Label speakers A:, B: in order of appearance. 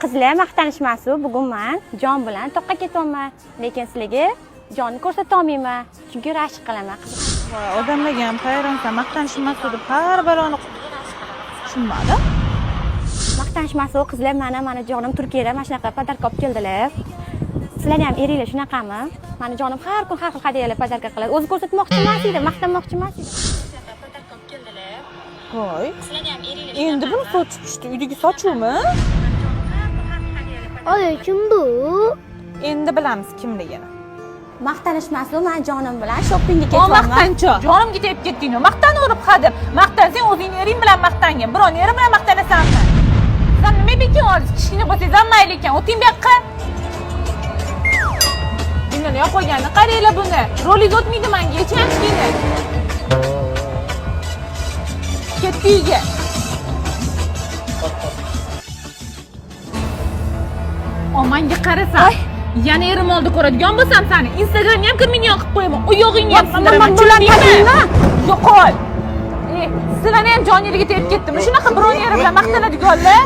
A: Qizlar, maqtanishmasu, bugun man Jon bilan toqqa ketyapman, lekin sizlarga Jonni ko'rsata olmayman, chunki rashk qilaman.
B: Voy, odamlarga ham hayronsan, maqtanishmas deb har baloni tushunmadim.
A: Maqtanishmasu, qizlar, mana jonim Turkiyada mana shunaqa подарка olib keldilar. Sizlarni ham eringlar shunaqami? Mani jonim har kun har xil hadyalar подарка qiladi. O'zi ko'rsatmoqchi emas edi, maqtanmoqchi emas edi.
B: Voy, endi buni sochi tushdi, uydagi sochuvmi?
C: Oy, kim bu?
B: Endi bilamiz kimligini.
A: Maqtanishmasu, man jonim bilan shoppingga
B: O
A: ketyapman.
B: Maqtanchoq, jonimga tegib ketding, maqtanaverib hadeb. Maqtansang, o'zingni ering bilan maqtangin, birovni eri bilan maqtanasanmi? Sizlar nima bekin oldingiz? Kichkina bo'lsangiz ham mayli ekan, o'ting bu yoqqa. Dinini yoqib qo'yganini qaranglar buni. Rolik o'tmaydi menga, yeching ochkini. Ketdi uyga. O, menga qarasan. Yana erim oldi ko'radigan bo'lsam seni Instagramga ham kirmaydigan qilib qo'yaman. Oyog'ingni ham sindiraman. Tushundingmi? Yo'qol. E, sizlarni ham joningizga tegib ketdimi? Shunaqa birovni eri bilan maqtanadiganlar.